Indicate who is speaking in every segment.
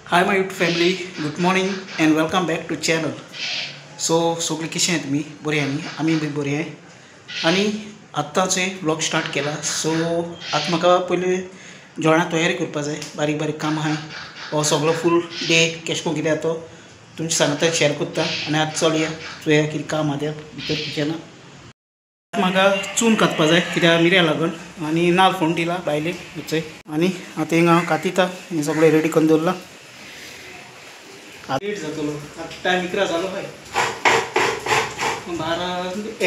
Speaker 1: Hi my YouTube family, good morning and welcome back to channel. So सगळे कशें आहात तुमी बरें आहा न्ही? आमी बी बरें आहाय आनी आत्तांच व्लॉग स्टार्ट केला. सो आतां म्हाका पयलीं जेवणा तयारी करपा जाय, बारीक बारीक काम आहाय. हो सगळो फूल डे केशें करून कितें तो तुमच्या सांगता शेअर करता. आनी आतां चलया चोया कितें काम आहा तें भितर किचनाक. म्हाका चून कातपा जाय कित्याक मिरयां लागून आनी नाल फोण दिला बायलेक चोय. आनी आतां हिंगा हांव कातिता, हें सगळें रेडी करून दवरलां. लेट जातलो आतां टायम 11 जालो हय, 12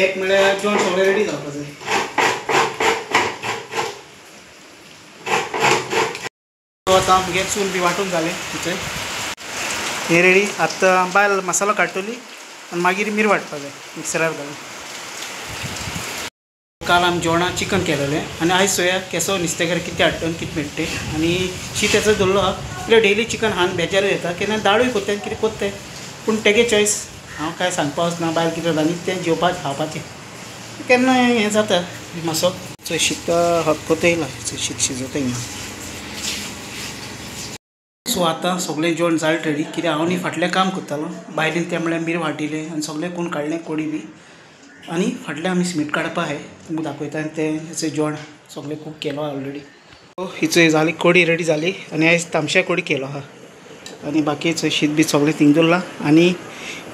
Speaker 1: 1 म्हळ्यार जेवण सगळें रेडी जावपा जाय. आतां आमगे चून बी वांटून जालें चोय, हें रेडी. आतां बायल मसालो काडटली आनी मागीर मिर वांटपा जाय मिक्सरार घालून. काल आमी जेवणाक चिकन केलेलें आनी आयज चोया केसो नुस्तेकार कितें हाडटा आनी कितें मेळटा. आनी शीत तेचो दवरलो आहा कित्याक डेली चिकन खावन बेजारूय येता, केन्ना दाळूय कोत्ताय कितें कोत्ताय, पूण तेगे चॉयस हांव कांय सांगपा वचना. बायल कितें रांदीत तें जेवपाक खावपाचें केन्ना हें जाता मातसो. चोय शीत हतकत येयला, चोय शीत शिजोता हिंगा. सो आतां सगळें जेवण जालें रेडी कित्याक हांव न्ही फाटलें काम करतालो, बायलेन तें म्हळ्यार मिर वांटिलें आनी सगळें कोण काडलें कोडी बी. आनी फाटल्यान आमी सिमेंट काडपा आहाय तुमकां दाखयता. आनी तें जेवण सगळें कूक केलो ऑलरेडी. सो हिचो जाली कोडी रेडी जाली आनी आयज तामश्या कोडी केलो आहा. आनी बाकी शीत बी सगळें थिंग दवरलां. आनी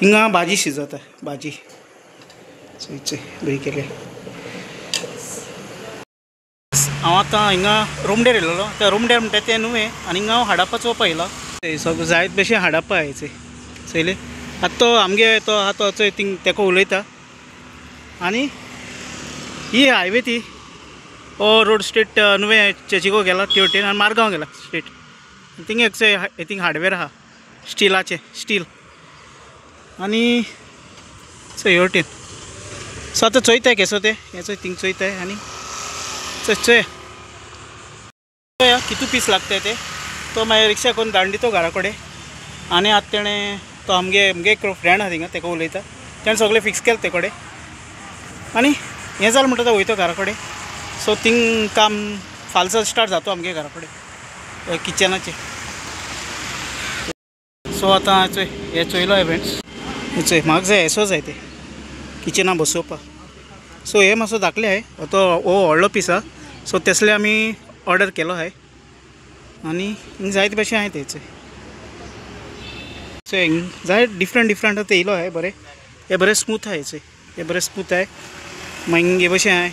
Speaker 1: हिंगा भाजी शिजता, भाजी चोय चोय बरी केल्या. हांव आतां हिंगा रोमडेर येयलेलो, त्या रोमडेर म्हणटा तें नुवें. आनी हिंगा हांव हाडापा चोवपा येयला, सगळें जायत भशेन हाडापा आहाय चोयलें. आतां तो आमगे तो आहा तो चोय थिंग तेका उलयता. आनी ही हायवे ती हो रोड स्ट्रेट नुवें चेचिको गेला ते वटेन आनी मारगांव गेला स्ट्रेट. थिंग एक थिंग हार्डवेर आहा स्टिलाचें, स्टील. आनी चोय हे वटेन. सो आतां चोयताय केसो तें हें चोय थिंग चोयताय. आनी चोय चोय चोया कितू पीस लागताय ते. तो मागीर रिक्षा करून धाडून दितो घरा कडेन. आनी आतां तेणें तो आमगे आमगे एक फ्रेंड आहा थिंगा तेका उलयता, तेणें सगळें फिक्स केलें ते कडेन. आनी हें जालें म्हणटा तो वयतो घरा कडेन. सो थिंग काम फालसां स्टार्ट जातो आमगे घरा कडेन किचनाचें. सो आतां चोय हें चोयलो हांवें फ्रेंड्स, हें चोय म्हाका जाय येसो जाय तें किचना बसोवपाक. सो हें मातसो धाकलें आहाय, तो हो व्हडलो पीस आहा. सो तेसले आमी ऑर्डर केलो आहाय. आनी हिंग जायते भशेन आहाय तें चोय. चोय हिंग जाय डिफरंट डिफरंट आतां येयलो आहाय बरें, हें बरें स्मूथ आहाय चोय, हें बरें स्मूथ आहाय. मागीर हे भशेन आहाय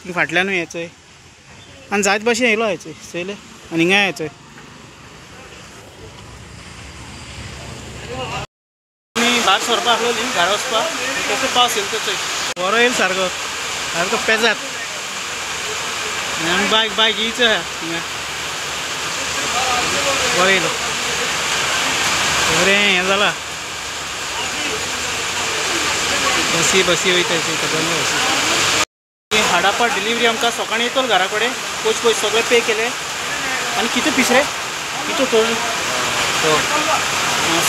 Speaker 1: थिंग फाटल्यानूय हें चोय. आनी जायते भशेन येयलो आहाय चोय चोयलें. आनी हिंगाय आहाय चोय. आमी भायर सरपा आसलोली घरा वचपाक, कसो पावस येयलो तो चोय बरो येयलो सारको सारको पेजात. आनी बायक बायक ही चोय हिंगा बरो येयलो बरें हें जालां. बसी बसी वयता सगळ्यांनी बसी. हाडापा डिलिवरी आमकां सकाळीं येतलो घरा कडेन, पयशे पयशे सगळे पे केले. आनी कितू पीस रे, कितू total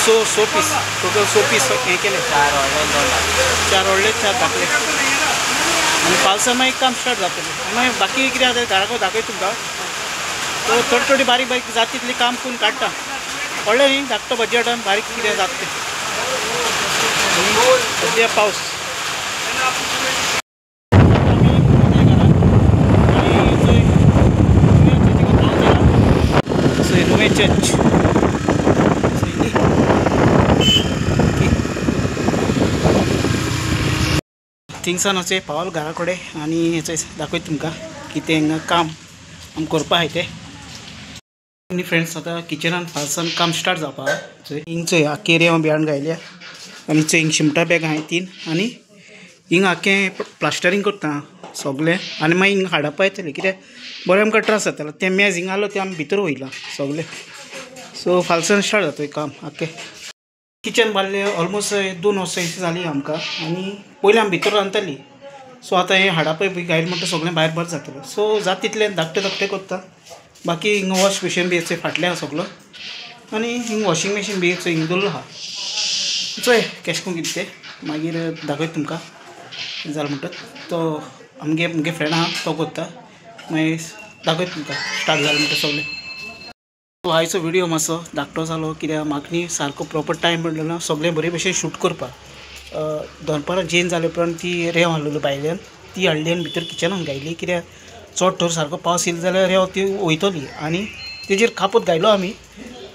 Speaker 1: so so piece total so piece हें केलें.
Speaker 2: 4 व्हडले 2 धाकले,
Speaker 1: 4 व्हडले 4 धाकले. आनी पावसा मागीर काम स्टार्ट जातलें. मागीर बाकी कितें आसा घरा कडेन दाखयता तुमकां. तो थोडी थोडी बारीक बारीक जाता तितलें काम करून काडटा, व्हडलें न्ही धाकटो बजटान बारीक कितें जाता तें. सद्या पावस. चर्च थिंगसान वचूं पावल घरा कडेन. आनी हें दाखयता तुमकां कितें हांगा काम आमकां करपा आहाय तें. आनी फ्रेंड्स आतां किचनान फालसान काम स्टार्ट जावपा आहा. चोय हिंग चोय आख्खे रेंव बी हाडून घायल्या. आनी चोय हिंग शिमटा बॅग आहाय 3. आनी हिंग आख्खें प्लास्टरींग करता सगळें. आनी मागीर हिंग हाडपा येतलें कित्याक बरें आमकां त्रास जातालो तें मेज हिंग आहलो तें आमी भितर वयलां सगळें. सो फालसान स्टार्ट जाता काम आख्खें. किचन बांदलें ऑलमोस्ट 2 वर्सां जालीं आमकां. आनी पयलीं आमी भितर रांदतालीं. सो आतां हें हाडापय बी घायलें म्हणटा सगळें भायर बरें जातलें. सो जाता तितलें धाकटें धाकटें करता. बाकी हिंग वॉश बेसीन बी चोय फाटलें आहा सगलो. आनी हिंग वॉशींग मशीन बी चोय हिंग दवरलो आहा. चोय केशें करून कितें तें मागीर दाखयता तुमकां. जालें म्हणटात तो आमगे मुगे फ्रेंड आहा तो करता, मागीर दाखयता तुमकां स्टार्ट जालें म्हणटा सगळें. आयचो व्हिडिओ मातसो धाकटो जालो कित्याक म्हाका न्ही सारको प्रॉपर टायम मेळ्ळो ना सगळें बरे भशेन शूट करपाक. दनपारां जेन जाले उपरांत ती रेंव हाडलेली भायल्यान ती हाडली आनी भितर किचनान घायली कित्याक चड तर सारको पावस येयलो जाल्यार रेंव ती वयतली आनी तेजेर कापोत घायलो आमी.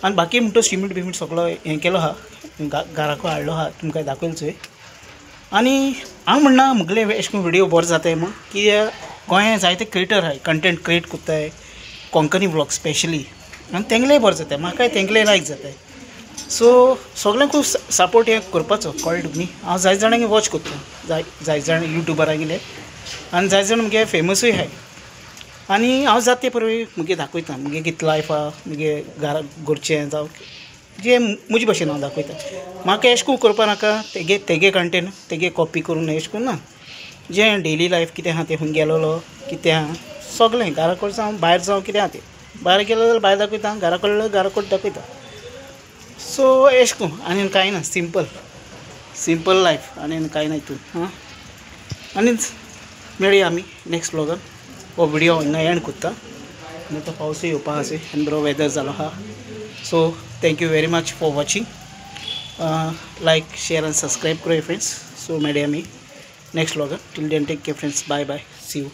Speaker 1: आनी बाकी म्हणटा सिमेंट बिमेंट सगळो हें केलो आहा, घराको हाडलो आहा, तुमकां दाखयलो चोय. आनी हांव म्हणना मुगले अशें करून व्हिडियो बरो जाताय म्हूण, कित्याक गोंयांत जायते क्रिएटर आहाय, कंटेंट क्रिएट करताय, कोंकणी व्लॉग स्पेशली, आनी तेंगलेय बरें जाताय, म्हाकाय तेंगलेय लायक जाताय. सो सगळ्यांक खूब सपोर्ट हें करपाचो, कळ्ळें तुका न्ही. हांव जायते जाणांक वॉच करता, जाय जाण युट्यूबरांगेले आनी जाय जाण मुगे फेमसूय आहाय. आनी हांव जाता ते पळय मुगे दाखयता मुगे कितें लायफ आहा, मुगे घरा घरचें जावं जे म्हजे भशेन हांव दाखयता. म्हाका एशें करून करपा नाका, तेगे तेगे कंटेंट तेगे कॉपी करून एशें करून ना, जें डेली लायफ कितें आहा तें खंय गेलोलो कितें आहा सगळें, घरा कडेन जावं भायर जावं कितें आहा तें, भायर गेलो जाल्यार भायर दाखयता, घरा कडलो घरा कडेन दाखयता. सो एशें करून आनी कांय ना, सिंपल सिंपल लायफ आनी कांय ना हितून. आं, आनी मेळया आमी नेक्स्ट व्लॉगान. हो व्हिडिओ हिंगा एंड करता, आनी आतां पावसूय येवपा आसा आनी बरो वेदर जालो आहा. So thank you very much for watching. Like, share and subscribe करूया फ्रेंड्स. सो मेळया आमी next व्लॉगान. Till then take care friends, bye bye, see you.